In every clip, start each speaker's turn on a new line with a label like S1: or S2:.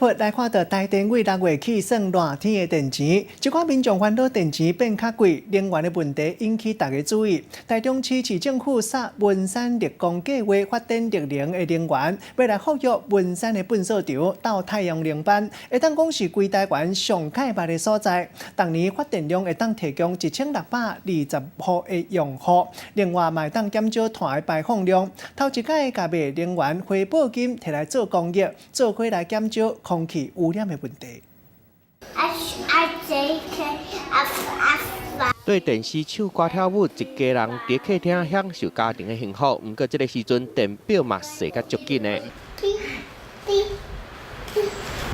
S1: 來看到台電對6月起算熱天的電錢，一寡民眾煩惱電錢變較貴，能源的問題引起大家注意。台中市市政府捒文山綠光計畫發展綠能的能源，欲來復育文山的糞埽場鬥太陽能板，會當講是規台灣上蓋目的所在。逐年發電量會當提供1620戶的用戶，另外嘛會當減少碳的排放量。頭一擺共賣能源回報金提來做公益，做伙來減少空氣污染的問題。
S2: H I J K F F
S3: 對電視唱歌跳舞，一家人佇客廳享受家庭的幸福。毋過這個時陣電表嘛踅甲足緊的。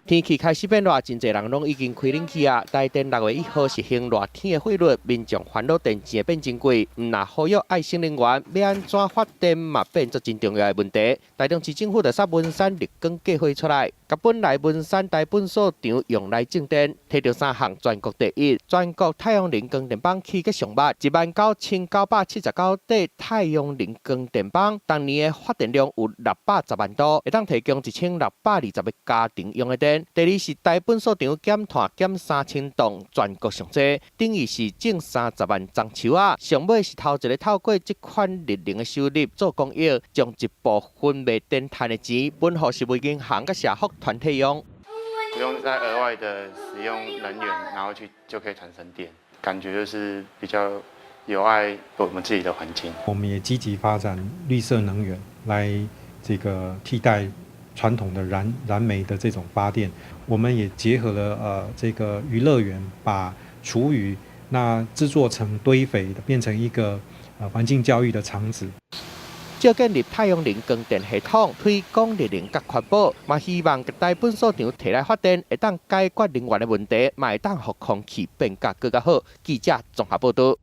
S3: 天氣開始變熱，真濟人攏已經開冷氣啊。台電6月1號實行熱天的費率，民眾煩惱電錢會變真貴。毋若呼籲愛省能源，欲按怎發電嘛變做真重要的問題。台中市政府就捒文山綠光計畫出來，共本來文山大糞埽場用來種電，提著三項全國第一，全國太陽能光電板起個上密，19,979塊太陽能光電板，逐年的發電量有610萬度，會當提供1620個家庭用的電。第二是大糞埽場減碳減3000噸，全國上濟，等於是種30萬欉樹仔。上尾是頭一个透過這款綠能的收入做公益，將一部分賣電賺的錢分予食物銀行佮社福團體用。
S4: 不用再額外的使用能源，然後去就可以產生電，感覺就是比較有愛我們自己的環境。
S5: 我們也積極發展綠色能源，來這個替代傳統的燃煤的這種發電。我們也結合了這個魚樂園，把廚餘那製作成堆肥，變成一個環境教育的場址。
S3: 借建立太陽能光電系統，推廣綠能佮環保，嘛希望大糞埽場提來發電，會當解決能源的問題，嘛會當予空氣變甲閣較好。記者綜合報導。